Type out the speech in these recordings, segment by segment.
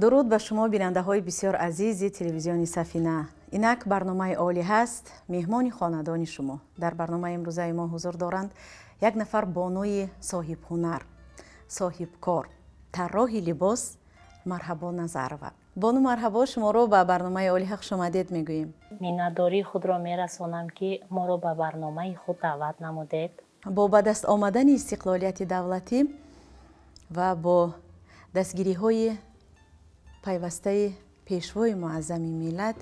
Дуруд ба шумо, бинандаҳои бисёр азизи телевизиони Сафина. Инак барномаи Олӣ ҳаст, меҳмони хонадони шумо. Дар барномаи имрӯзаи мо ҳузур доранд як нафар бонуи соҳибҳунар, соҳибкор, тарроҳи либос Марҳабо Назарова. Бону Марҳабо, шуморо ба барномаи Олиҳа хушомадед мегӯем. Миннатдории худро мерасонам, ки моро ба барномаи худ даъват намудед. Бо ба даст омадани истиқлолияти давлатӣ ва бо дастгириҳои пайвастаи Пешвои муаззами миллат,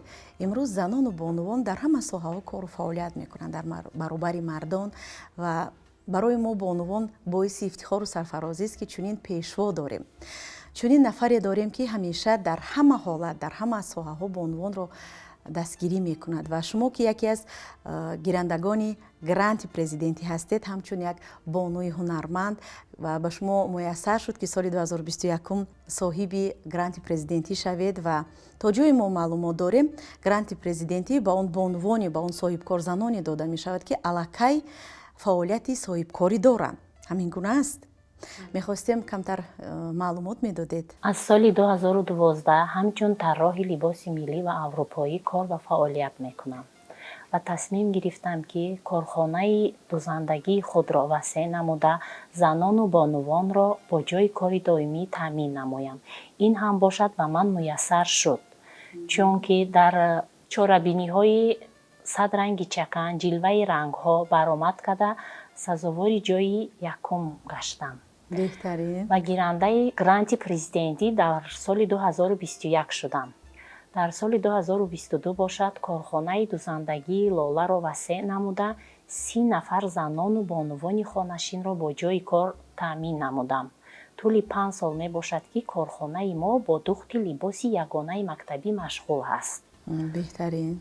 имрӯз занону бонувон дар ҳама соҳаҳо кору фаъолият мекунанд дар баробари мардон. Ва барои мо бонувон боиси ифтихору сарфарозист, ки чунин пешво дорем, чунин нафаре дорем, ки ҳамеша дар ҳама ҳолат, дар ҳама соҳаҳо бонувонро дастгирӣ мекунад. Ва шумо, ки яке аз гирандагони гранти президентӣ ҳастед, ҳамчун як бонуи ҳунарманд, ва ба шумо муяссар шуд, ки соли 2021 соҳиби гранти президентӣ шавед. Ва то ҷое мо маълумот дорем, гранти президентӣ ба он бонувоне, ба он соҳибкорзаноне дода мешавад, ки аллакай фаъолияти соҳибкорӣ доранд. Ҳамин гуна аст? Мехостем, камтар маълумот медодед. Аз соли 2012 ҳамчун тарроҳи либоси миллӣ ва аврупоӣ кор ва фаъолият мекунам ва тасмим гирифтам, ки корхонаи дузандагии худро васеъ намуда, занону бонувонро бо ҷойи кори доимӣ таъмин намоям. Ин ҳам бошад, ба ман муяссар шуд, чунки дар чорабиниҳои «Сад ранги чакан», «Ҷилваи рангҳо» баромад карда, сазовори ҷойи якум гаштам. Беҳтарин. Ва гирандаи гранти президентӣ дар соли 2021 шудам. Дар соли 2022 бошад, корхонаи дузандагии Лоларо васеъ намуда, 30 нафар занону бонувони хонашинро бо ҷойи кор таъмин намудам. Тӯли 5 сол мебошад, ки корхонаи мо бо духти либоси ягонаи мактабӣ машғул ҳаст. Беҳтарин.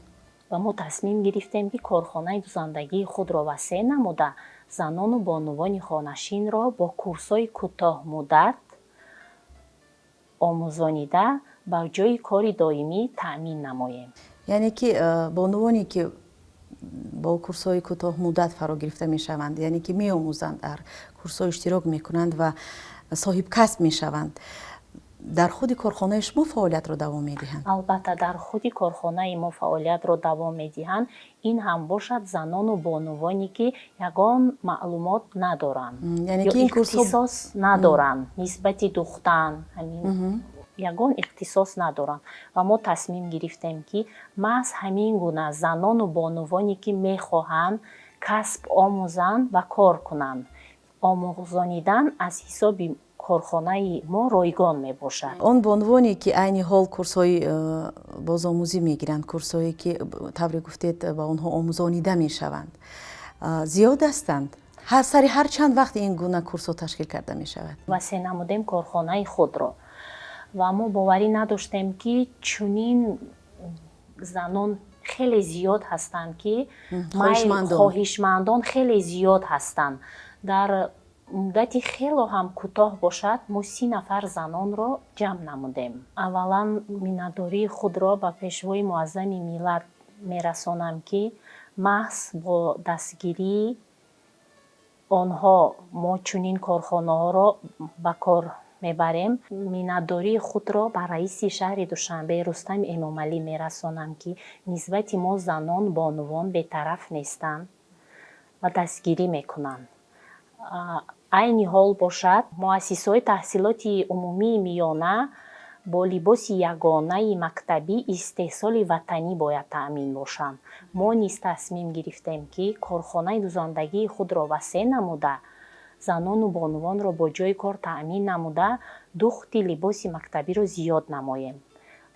Ва мо тасмим гирифтем, ки корхонаи дузандагии худро васеъ намуда, занону бонувони хонашинро бо курсҳои кӯтоҳмуддат омӯзонида, ба ҷойи кори доимӣ таъмин намоем. Яъне ки бонувоне, ки бо курсҳои кӯтоҳмуддат фаро гирифта мешаванд, яъне ки меомӯзанд, дар курсҳо иштирок мекунанд ва соҳибкасб мешаванд, дар худи корхонаи шумо фаъолиятро давом медиҳанд? Албатта, дар худи корхонаи мо фаъолиятро давом медиҳанд. Ин ҳам бошад, занону бонувоне, ки ягон маълумот надоранд ё ихтисос надоранд нисбати духтан, ҳамин ягон ихтисос надоранд. Ва мо тасмим гирифтем, ки маҳз ҳамин гуна занону бонувоне, ки мехоҳанд касб омӯзанд ва кор кунанд, омӯзонидан аз ҳисоби корхонаи мо ройгон мебошад. Он бонувоне, ки айни ҳол курсҳои бозомӯзӣ мегиранд, курсҳое, ки тавре гуфтед, ба онҳо омӯзонида мешаванд, зиёд ҳастанд? Сари ҳар чанд вақт ин гуна курсҳо ташкил карда мешавад? Васеъ намудем корхонаи худро ва мо боварӣ надоштем, ки чунин занон хеле зиёд ҳастанд, ки хоҳишмандон хеле зиёд ҳастанд. Дар муддати хело ҳам кӯтоҳ бошад, мо 30 нафар занонро ҷамъ намудем. Аввалан, миннатдории худро ба Пешвои муаззами миллат мерасонам, ки маҳз бо дастгирии онҳо мо чунин корхонаҳоро ба кор мебарем. Миннатдории худро ба раиси шаҳри Душанбе Рустами Эмомалӣ мерасонам, ки нисбати мо, занон, бонувон, бетараф нестанд ва дастгирӣ мекунанд. Айни ҳол бошад, муассисаҳои таҳсилоти умумии миёна бо либоси ягонаи мактабӣ истеҳсоли ватанӣ бояд таъмин бошанд. Мо низ тасмим гирифтем, ки корхонаи дузандагии худро васеъ намуда, занону бонувонро бо ҷойи кор таъмин намуда, духти либоси мактабиро зиёд намоем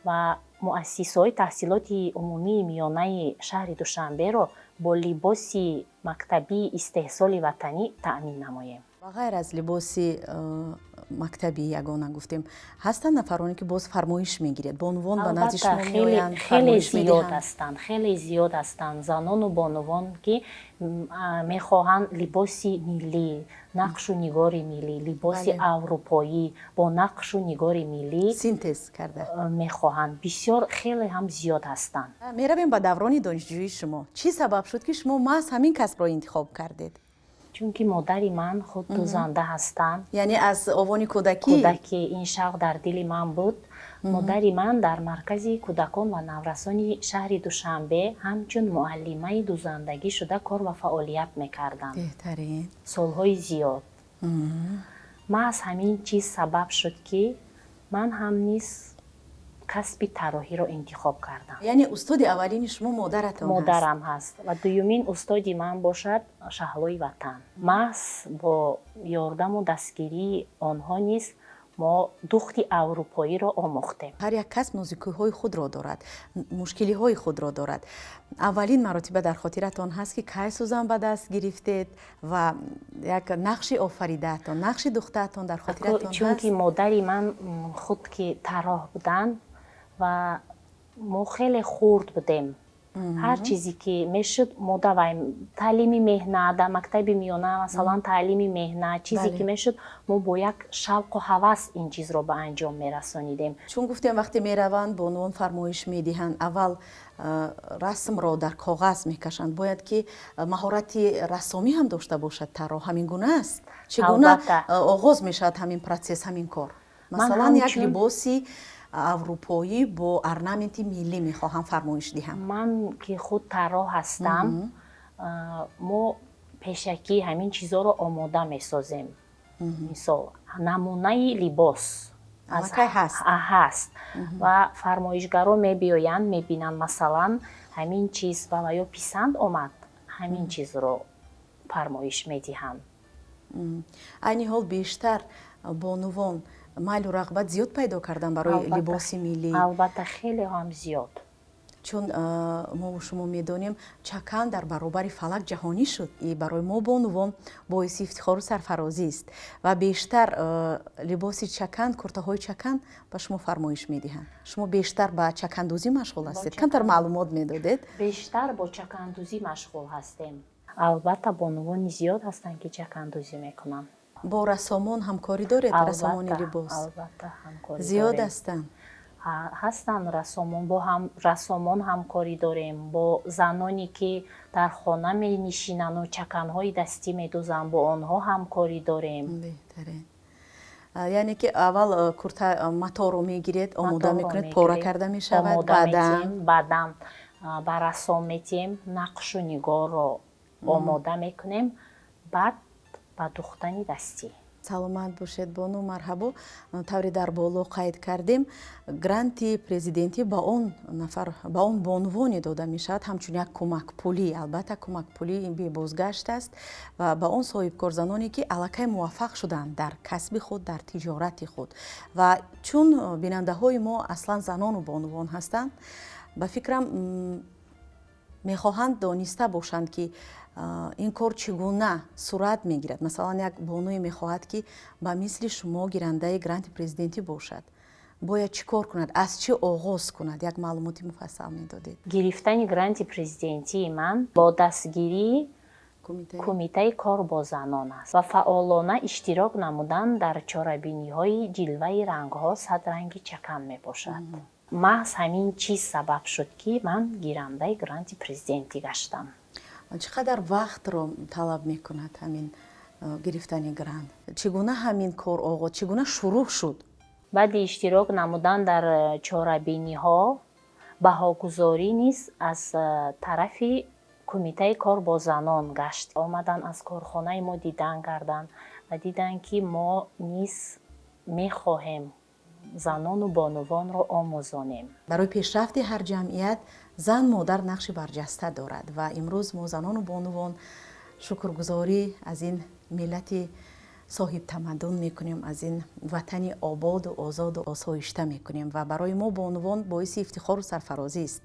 ва муассисаҳои таҳсилоти умумии миёнаи шаҳри Душанберо бо либоси мактабии истеҳсоли ватанӣ таъмин намоем. Ба ғайр аз либоси мактабӣ ягона гуфтем, ҳастанд нафароне, ки боз фармоиш мегиред? Бонувон ба назди шумо меоянд? Хеле зиёд ҳастанд, хеле зиёд ҳастанд занону бонувон, ки мехоҳанд либоси миллӣ, нақшу нигори миллӣ, либоси аврупоӣ бо нақшу нигори миллӣ синтез карда мехоҳанд. Бисёр, хеле ҳам зиёд ҳастанд. Меравем ба даврони донишҷӯии шумо. Чӣ сабаб шуд, ки шумо маҳз ҳамин касбро интихоб кардед? Чунки модари ман худ дузанда ҳастанд. Яъне аз овони кӯдакӣ? Кӯдакӣ ин шавқ дар дили ман буд. Модари ман дар Маркази кӯдакон ва наврасони шаҳри Душанбе ҳамчун муаллимаи дузандагӣ шуда кор ва фаъолият мекарданд. Беҳтарин. Солҳои зиёд. Маҳз ҳамин чиз сабаб шуд, ки ман ҳам низ касби тарроҳиро интихоб кардам. Яъне устоди аввалини шумо модаратон? Модарам ҳаст ва дуюмин устоди ман бошад Шаҳлои Ватан. Маҳз бо ёрдаму дастгирии онҳо низ мо духти аврупоиро омӯхтем. Ҳар як касб нозукиҳои худро дорад, мушкилиҳои худро дорад. Аввалин маротиба дар хотиратон ҳаст, ки кай сӯзан ба даст гирифтед ва як нақши офаридаатон, нақши духтаатон дар хотиратон? Чунки модари ман худ ки тарроҳ буданд ва мо хеле хурд будем, ҳар чизе ки мешуд, мо давай таълими меҳнат дар мактаби миёна, масалан, таълими меҳнат, чизе ки мешуд, мо бо як шавқу ҳавас ин чизро ба анҷом мерасонидем. Чун гуфтем, вақте мераванд, бонувон фармоиш медиҳанд, аввал расмро дар коғаз мекашанд. Бояд ки маҳорати рассомӣ ҳам дошта бошад тарроҳ. Ҳамин гуна аст? Чӣ гуна оғоз мешавад ҳамин процесс, ҳамин кор? Масалан, як либоси аврупоӣ бо орнаменти миллӣ мехоҳам фармоиш диҳам. Ман ки худ тарроҳ ҳастам, мо пешакӣ ҳамин чизҳоро омода месозем. Мисол, намунаи либос ҳаст ва фармоишгаро мебиёянд, мебинанд, масалан, ҳамин чиз ба ва ё писанд омад, ҳамин чизро фармоиш медиҳанд. Айни ҳол бештар бонувон майлу рағбат зиёд пайдо кардан барои либоси миллӣ? Албатта, хеле ҳам зиёд. Чун мову шумо медонем, чакан дар баробари фалак ҷаҳонӣ шуд и барои мо бонувон боиси ифтихору сарфарозист. Ва бештар либоси чакан, куртаҳои чакан ба шумо фармоиш медиҳанд. Шумо бештар ба чакандӯзӣ машғул ҳастед? Камтар маълумот медодед. Бештар бо чакандӯзӣ машғул ҳастем. Албатта, бонувони зиёд ҳастанд, ки чакандӯзӣ мекунанд. Бо рассомон ҳамкорӣ доред, рассомони либос? Албатта, ҳамкорӣ. Зиёд ҳастанд? Ҳастанд рассомон. Бо рассомон ҳамкорӣ дорем, бо заноне ки дар хона менишинану чаканҳои дастӣ медӯзанд, бо онҳо ҳамкорӣ дорем. Беҳтарин. Яъне ки аввал курта маторо мегиред, омода мекунед, пора карда мешавад, баъдан? Баъдан ба рассом метиҳем, нақшу нигорро омода мекунем, баъд ба духтани дастӣ. Саломат бошед, бону Марҳабо. Тавре дар боло қайд кардем, гранти президентӣ ба он нафар, ба он бонувоне дода мешавад ҳамчун як кӯмакпулӣ. Албатта, кӯмакпулӣ ин бебозгашт аст ва ба он соҳибкорзаноне, ки аллакай муваффақ шуданд дар касби худ, дар тиҷорати худ. Ва чун бинандаҳои мо аслан занону бонувон ҳастанд, ба фикрам, мехоҳанд дониста бошанд, ки ин кор чӣ гуна сурат мегирад. Масалан, як бонуе мехоҳад, ки ба мисли шумо гирандаи гранти президентӣ бошад. Бояд чӣ кор кунад, аз чӣ оғоз кунад? Як маълумоти муфассал медодед. Гирифтани гранти президентии ман бо дастгирии Кумитаи кор бо занон аст ва фаъолона иштирок намудан дар чорабиниҳои «Ҷилваи рангҳо сад ранги чакан» мебошад. Маҳз ҳамин чиз сабаб шуд, ки ман гирандаи гранти президентӣ гаштам. Чӣ қадар вақтро талаб мекунад ҳамин гирифтани грант? Чӣ гуна ҳамин кор оғоз, чӣ гуна шурӯъ шуд? Баъди иштирок намудан дар чорабиниҳо, баҳогузорӣ низ аз тарафи Кумитаи кор бо занон гашт. Омадан, аз корхонаи мо дидан карданд ва диданд, ки мо низ мехоҳем занону бонувонро омӯзонем. Барои пешрафти ҳар ҷамъият зан, модар нақши барҷаста дорад. Ва имрӯз мо, занону бонувон, шукргузорӣ аз ин миллати соҳибтамаддун мекунем, аз ин ватани ободу озоду осоишта мекунем. Ва барои мо бонувон боиси ифтихору сарфарозист.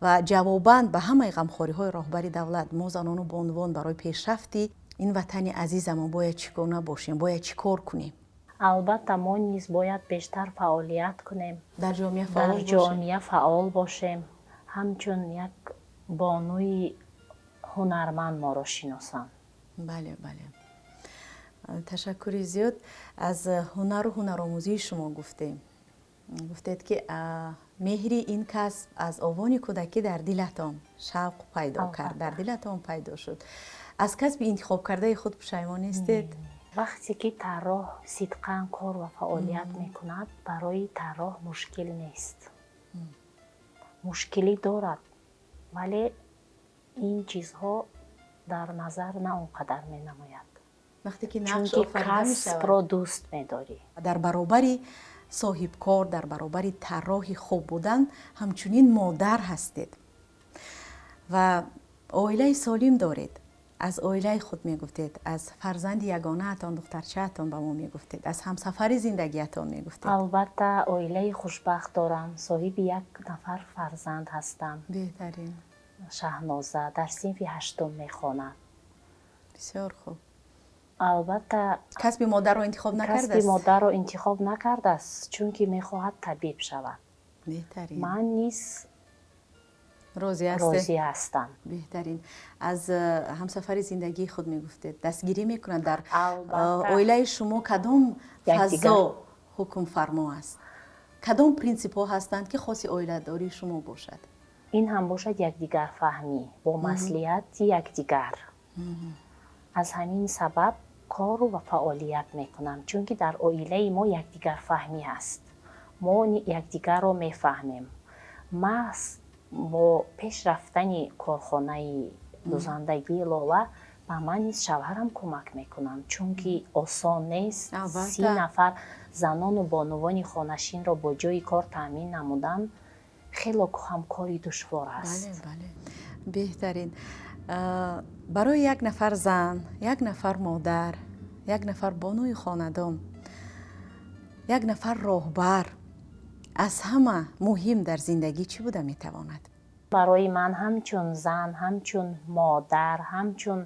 Ва ҷавобан ба ҳамаи ғамхориҳои роҳбари давлат, мо, занону бонувон, барои пешрафти ин ватани азизамон бояд чӣ гуна бошем, бояд чӣ кор кунем? Албатта, мо низ бояд бештар фаъолият кунем. Дар ҷомеа. Дар ҷомеа фаъол бошем, ҳамчун як бонуи ҳунарманд моро шиносанд. Бале, ташаккури зиёд. Аз ҳунару ҳунаромӯзии шумо гуфтем. Гуфтед, ки меҳри ин касб аз овони кӯдакӣ дар дилатон шавқ пайдо кард, дар дилатон пайдо шуд. Аз касби интихобкардаи худ пушаймон нестед? Вақте ки тарроҳ сидқан кор ва фаъолият мекунад, барои тарроҳ мушкил нест. Мушкилӣ дорад, вале ин чизҳо дар назар на он қадар менамояд. Вақте ки нақш чунки офарида мешавад. Касбро дӯст медорӣ. Дар баробари соҳибкор, дар баробари тарроҳи хуб будан, ҳамчунин модар ҳастед ва оилаи солим доред. Аз оилаи худ мегуфтед, аз фарзанди ягонаатон, духтарчаатон ба мо мегуфтед, аз ҳамсафари зиндагиатон мегуфтед. Албатта, оилаи хушбахт дорам, соҳиби як нафар фарзанд ҳастам. Беҳтарин. Шаҳноза дар синфи ҳаштум мехонад. Бисёр хуб. Албатта. Касби модарро интихоб Касби накардааст? модарро интихоб накардааст, чунки мехоҳад табиб шавад. Беҳтарин. Ман низ розӣ ҳастед? Розӣ ҳастам. Беҳтарин. Аз ҳамсафари зиндагии худ мегуфтед, дастгирӣ мекунад дар Албатта. оилаи шумо кадом Якдигар. фазо ҳукмфармо аст, кадом принсипҳо ҳастанд, ки хоси оиладории шумо бошад? Ин ҳам бошад якдигарфаҳмӣ, бо маслиҳати якдигар. Аз ҳамин сабаб кору ва фаъолият мекунам, чунки дар оилаи мо якдигарфаҳмӣ ҳаст, мо якдигарро мефаҳмем. Маҳз бо пеш рафтани корхонаи дузандагии «Лола» ба ман низ шавҳарам кӯмак мекунанд, чунки осон нест. 30 нафар занону бонувони хонашинро бо ҷойи кор таъмин намудан хело ҳам кори душвор аст. Бале, беҳтарин. Барои як нафар зан, як нафар модар, як нафар бонуи хонадон, як нафар роҳбар аз ҳама муҳим дар зиндагӣ чӣ буда метавонад? Барои ман ҳамчун зан, ҳамчун модар, ҳамчун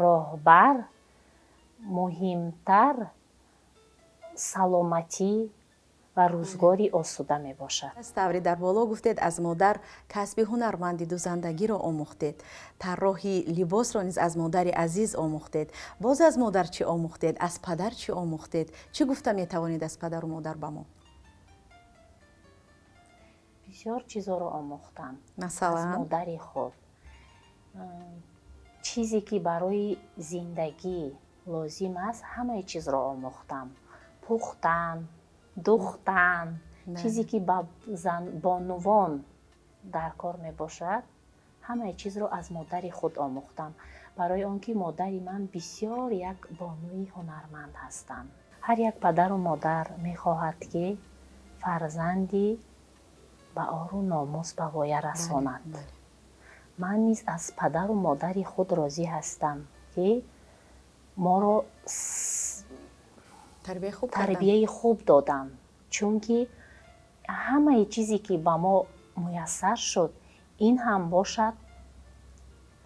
роҳбар муҳимтар саломатӣ ва рӯзгори осуда мебошад. Аз тавре дар боло гуфтед, аз модар касби ҳунарманди дузандагиро омӯхтед, тарроҳи либосро низ аз модари азиз омӯхтед. Боз аз модар чӣ омӯхтед, аз падар чӣ омӯхтед? Чӣ гуфта метавонед аз падару модар ба мо? Бисёр чизҳоро омӯхтам аз Масалан? модари худ. Чизе ки барои зиндагӣ лозим аст, ҳамаи чизро омӯхтам: пухтан, духтан, чизе ки ба бонувон дар кор мебошад, ҳамаи чизро аз модари худ омӯхтам, барои он ки модари ман бисёр як бонуи ҳунарманд ҳастанд. Ҳар як падару модар мехоҳад, ки фарзанди ба ору номус ба воя расонад. Ман низ аз падару модари худ розӣ ҳастам, ки моро тарбияи хуб карданд. Тарбияи хуб доданд, чунки ҳамаи чизе ки ба мо муяссар шуд, ин ҳам бошад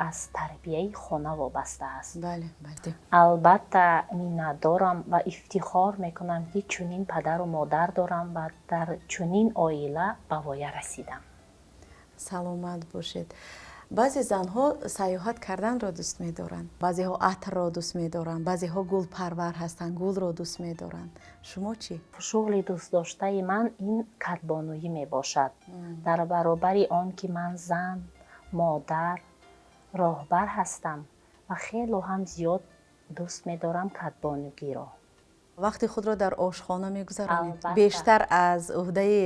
аз тарбияи хона вобаста аст. бале бале Албатта, миннатдорам ва ифтихор мекунам, ки чунин падару модар дорам ва дар чунин оила ба воя расидам. Саломат бошед. Баъзе занҳо сайёҳат карданро дӯст медоранд, баъзеҳо атрро дӯст медоранд, баъзеҳо гулпарвар ҳастанд, гулро дӯст медоранд. Шумо чӣ? Шуғли дӯстдоштаи ман ин кадбонуӣ мебошад. Дар баробари он ки ман зан, модар, роҳбар ҳастам ва хело ҳам зиёд дӯст медорам кадбонугиро. Вақти худро дар ошхона мегузаронед? Албатта. Бештар аз уҳдаи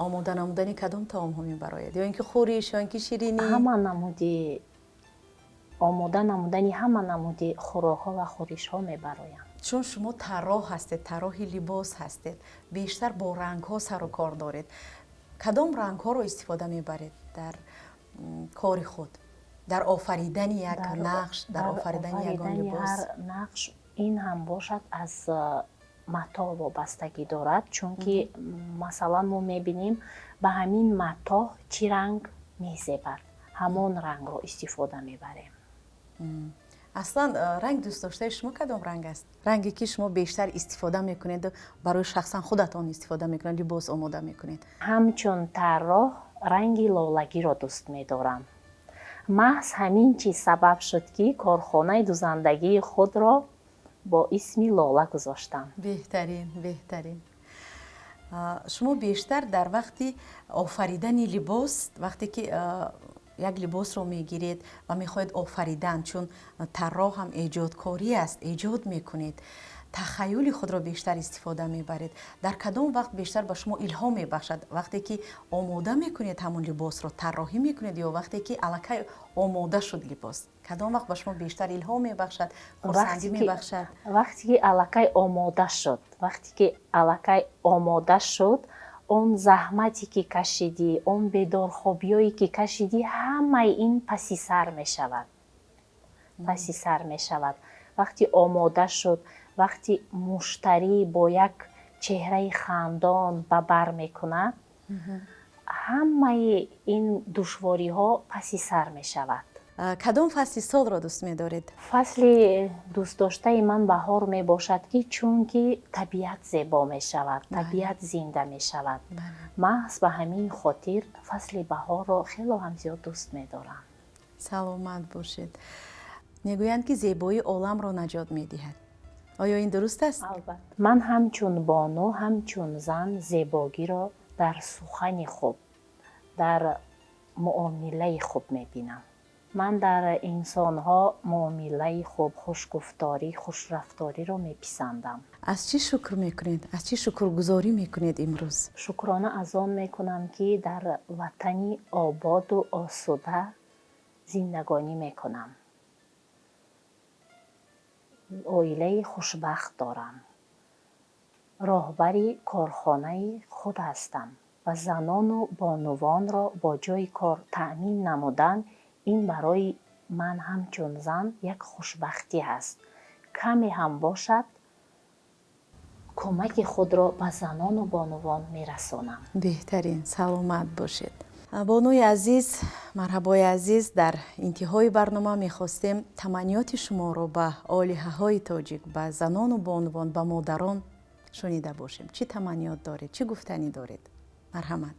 омода намудани кадом таомҳо мебарояд, ё ин ки хӯриш, ё ин ки ширинӣ? Ҳама намуди, омода намудани ҳама намуди хӯрокҳо ва хӯришҳо мебароям. Чун шумо тарроҳ ҳастед, тарроҳи либос ҳастед, бештар бо рангҳо сару кор доред. Кадом рангҳоро истифода мебаред дар кори худ, дар офаридани як нақш, дар офаридани ягон офаридани либос? ҳар нақш, ин ҳам бошад аз матоъ вобастагӣ дорад, чунки масалан мо мебинем, ба ҳамин матоъ чӣ ранг мезебад, ҳамон рангро истифода мебарем. Аслан ранг дӯстдоштаи шумо кадом ранг аст, ранге ки шумо бештар истифода мекунед, барои шахсан худатон истифода мекунед, либос омода мекунед? Ҳамчун тарроҳ ранги лолагиро дӯст медорам. Маҳз ҳамин чиз сабаб шуд, ки корхонаи дузандагии худро бо исми «Лола» гузоштам. Беҳтарин, беҳтарин. Шумо бештар дар вақти офаридани либос, вақте ки Як либосро мегиред ва мехоҳед офаридан, чун тарроҳ ҳам эҷодкорӣ аст, эҷод мекунед, тахаюли худро бештар истифода мебаред. Дар кадом вақт бештар ба шумо илҳом мебахшад? Вақте ки омода мекунед ҳамон либосро, тарроҳӣ мекунед, ё вақте ки аллакай омода шуд либос? Кадом вақт ба шумо бештар илҳом мебахшад, хурсандӣ мебахшад? Вақте ки аллакай омода шуд. Вақте ки аллакай омода шуд, он заҳмате ки кашидӣ, он бедорхобиҳое ки кашидӣ, ҳамаи ин паси сар мешавад, паси сар мешавад. Вақти омода шуд, вақти муштарӣ бо як чеҳраи хандон ба бар мекунад, ҳамаи ин душвориҳо паси сар мешавад. Кадом фасли солро дӯст медоред? Фасли дӯстдоштаи ман баҳор мебошад, ки чунки табиат зебо мешавад, табиат зинда мешавад. Маҳз ба ҳамин хотир фасли баҳорро хело ҳам зиёд дӯст медорам. Саломат бошед. Мегӯянд, ки зебоӣ оламро наҷот медиҳад. Оё ин дуруст аст? Албатта, ман ҳамчун бону, ҳамчун зан зебогиро дар сухани хуб, дар муомилаи хуб мебинам. Ман дар инсонҳо муомилаи хуб, хушгуфторӣ, хушрафториро меписандам. Аз чӣ шукр мекунед, аз чӣ шукргузорӣ мекунед имрӯз? Шукрона аз он мекунам, ки дар ватани ободу осуда зиндагонӣ мекунам, оилаи хушбахт дорам, роҳбари корхонаи худ ҳастам ва занону бонувонро бо ҷойи кор таъмин намудан, ин барои ман ҳамчун зан як хушбахтӣ ҳаст. Каме ҳам бошад, кӯмаки худро ба занону бонувон мерасонам. Беҳтарин, саломат бошед, бонуи азиз, Марҳабои азиз. Дар интиҳои барнома мехостем таманниёти шуморо ба олиҳаҳои тоҷик, ба занону бонувон, ба модарон шунида бошем. Чӣ таманниёт доред, чӣ гуфтанӣ доред? Марҳамат.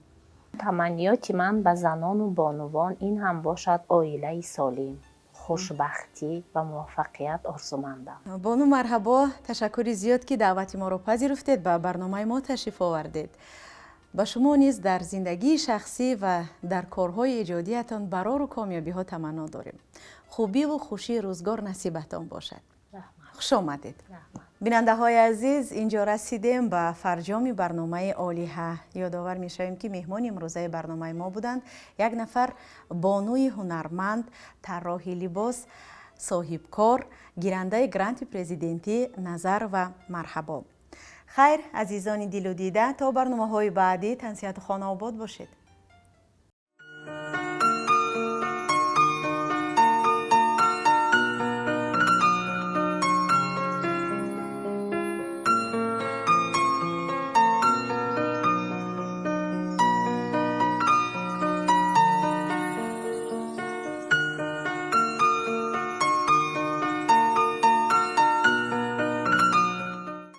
Таманниёти ман ба занону бонувон ин ҳам бошад, оилаи солим, хушбахтӣ ва муваффақият орзумандам. Бону Марҳабо, ташаккури зиёд, ки даъвати моро пазируфтед, ба барномаи мо ташриф овардед. Ба шумо низ дар зиндагии шахсӣ ва дар корҳои эҷодиятон барору комёбиҳо таманно дорем. Хубиву хушии рӯзгор насибатон бошад. Хуш омадед. Бинандаҳои азиз, инҷо расидем ба фарҷоми барномаи «Олиҳа». Ёдовар мешавем, ки меҳмони имрӯзаи барномаи мо буданд як нафар бонуи ҳунарманд, тарроҳи либос, соҳибкор, гирандаи гранти президентӣ Назарова Марҳабо. Хайр, азизони дилу дида, то барномаҳои баъдӣ тансиҳату хонаобод бошед.